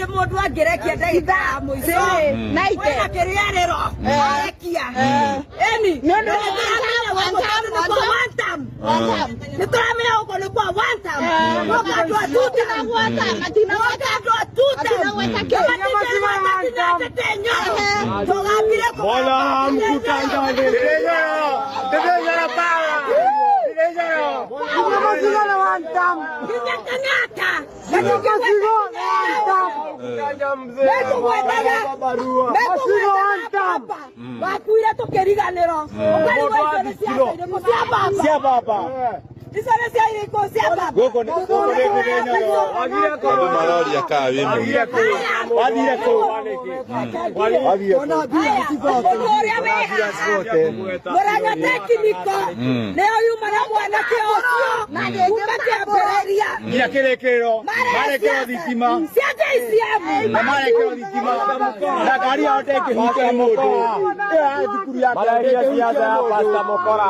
Hĩndĩ mũndũ angĩrekia ndagĩka ya mũico Naite. kwĩna kĩrĩarĩro arekia ĩni. Nĩ ũndũ wa nĩ kwa one term. Nĩ tũramenya gũkũ nĩ kwa one term. Gũka andũ a two term. Gũka andũ a two term. Tũgambire. Bola mkutanga. Ndĩrenyora power. Ndĩrenyora. Nginya Kenyatta. Mzee. Barua. Mekũgwetaga wakuire tũkĩriganĩrwo ũkarigwo icio nĩ cia irĩkũ cia baba. Cia baba. Icio nĩ cia irĩkũ cia baba. Gũkũ nĩ Ndĩrenyora. Andũ maroria kaa wĩ mũici. Wathire kũ? Wathire kũ? Haya, mũndũ ũrĩa wĩ haha mũrenya tekiniko nĩyo yuma na mwanake ũcio kuma kĩambĩrĩria. Nginya kĩrĩkĩrĩro. Marekĩrwo thitima. Cia JCM. Na marekĩrwo thitima. Na ngari yao ndĩngĩhutio nĩ mũndũ. Ĩyo ya thukuru yake ndĩngĩhutio nĩ mũndũ.